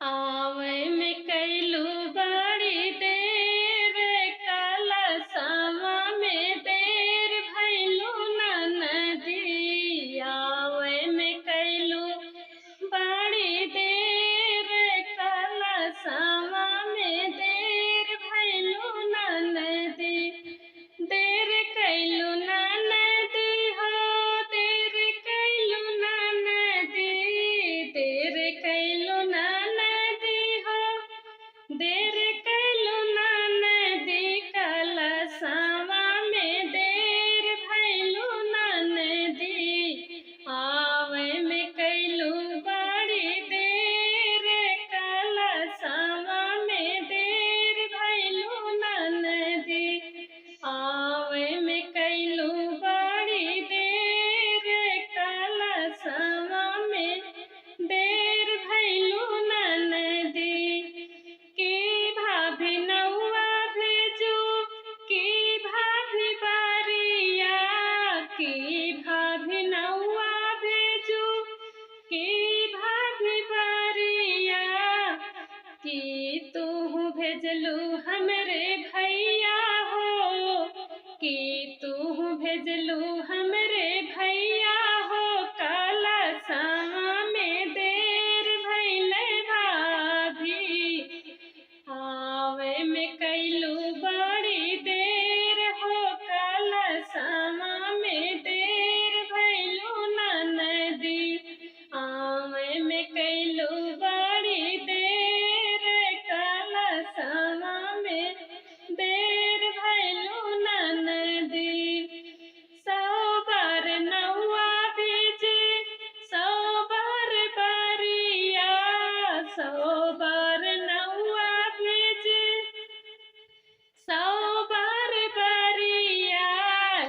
आवे में कैलू बड़ी देर, कलशवा में देर भैलू ननदी। आवे में कैलू बड़ी देर, कलशवा में देर भैलू ननदी। देर कैलू ननदी हो, देर कैलू ननदी, देर कैलू ननदी हो, देर कैलू ननदी। कलशवा में देर भैलू ननदी। आवे में कैलू बड़ी देर, कलशवा में देर भैलू ननदी। आवे में कैलू बड़ी देर, कलशवा में देर भैलू ननदी। की भाभी नौआ भेजू, की भाभी बारिया, की भाभी नौआ भेजू, की भाभी बारिया। की तू भेजलू हमरे भैया हो, की तू भेजलू हमरे भैया हो। कलशवा में देर भैले भाभी। आवे में कैलू बड़ी देर हो, कलशवा में देर भैलू ननदी। आवे में कैलू बड़ी देर, कलशवा में देर भैलू ननदी। 100 बार नौआ भेजे, 100 बार बारिया, 100 बार नौआ भेजे, 100 बार बारिया।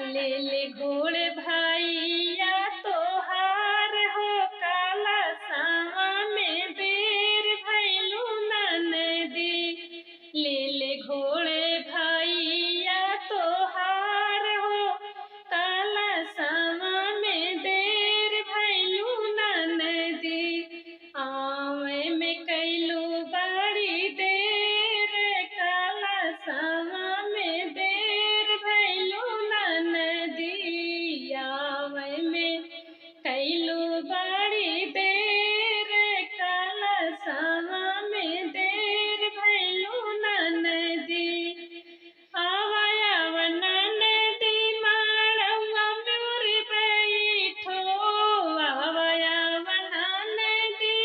ले ले घोड़ भाइया तोहार हो, कलशवा में देर भैलू ननदी। ले ले घोड़ भाइया तोहार हो, कलशवा में देर भैलू ननदी। आवे में कैलू बड़ी देर, कलशवा में देर भैलू ननदी। आवे में कैलू बड़ी देर, कलशवा में देर भैलू ननदी। आवा आवा ननदी माड़वा मोर बैठो, आवा आवा ननदी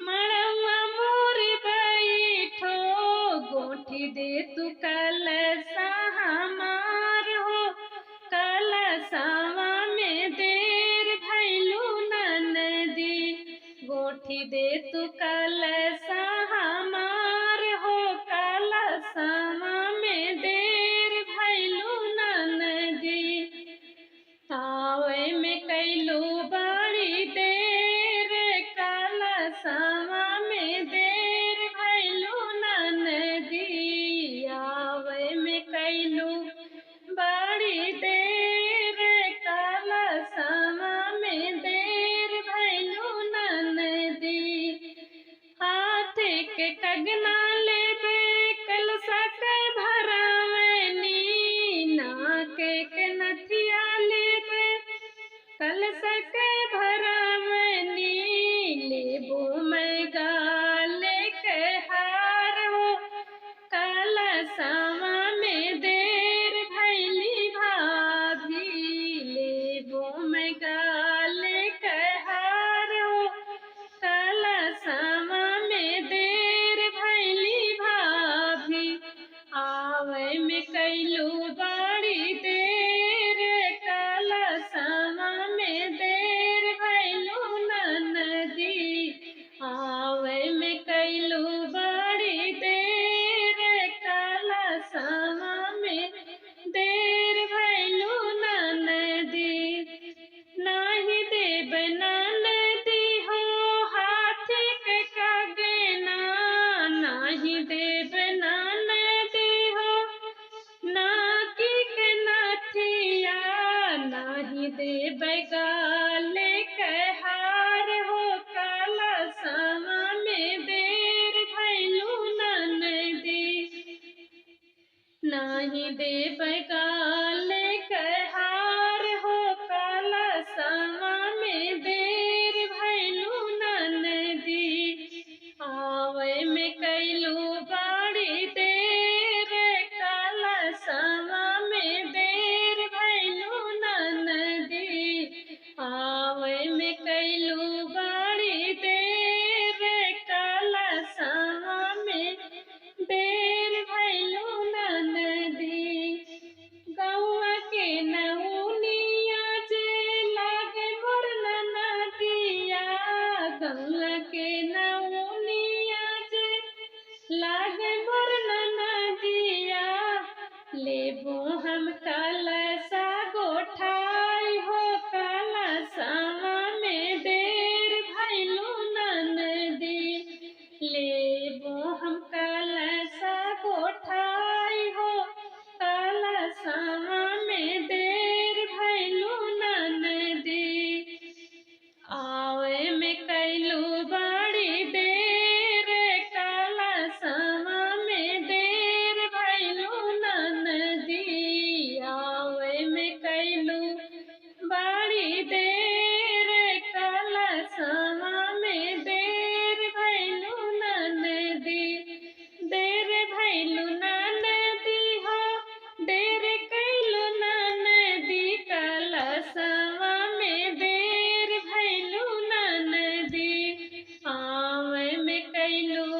माड़वा मोर बैठो। गोठी दे तू कलशा हमार हो, कलशवा में देर भैलू ननदी। गोठी दे तू कलशा हमार हो, कलशवा में देर भैलू ननदी। आवे में कैलू बड़ी देर, कलशवा में देर भैलू ननदी। आवे में कैलू बड़ी देर, कलशवा में देर भैलू ननदी। हाथ के कगना लेबे, कलशा के भरावनी। नाक के नथिया लेबे, कलशा के भरावनी। लेबो मैं गाले के हार हो, कलशवा में देर भैली भाभी। लेबो मैं गाले के हार हो, कलशवा में देर भैली भाभी। आवे में कैलू बड़ी देर, कलशवा में देर नाही देब गाले कहार हो काला समा में देर भैलू ननदी। आवे में कैलू बाड़ी देर काला समा में देर भैलू ननदी। आवे में कैलू बाड़ी देर काला समा में देर भैलू ननदी। गौआ के नौनिया जे लागे मोर ननदिया, गौआ के नौनिया जे लागे मोर ननदिया। लेबो हम काला सा गोठाई हो काला सामा में देर भैलू ननदी। लेबो हम काला सा गोठाई हो काला सामा में देर भैलू ननदी। आवे में कैलू बाड़ी देर काला सामा में देर भैलू ननदी। आवे में कैलू बाड़ी देर काला सामा में देर भैलू ननदी। देर भैलू ननदी हो देर कैलू ननदी काला सामा में देर भैलू ननदी। आवे में कैलू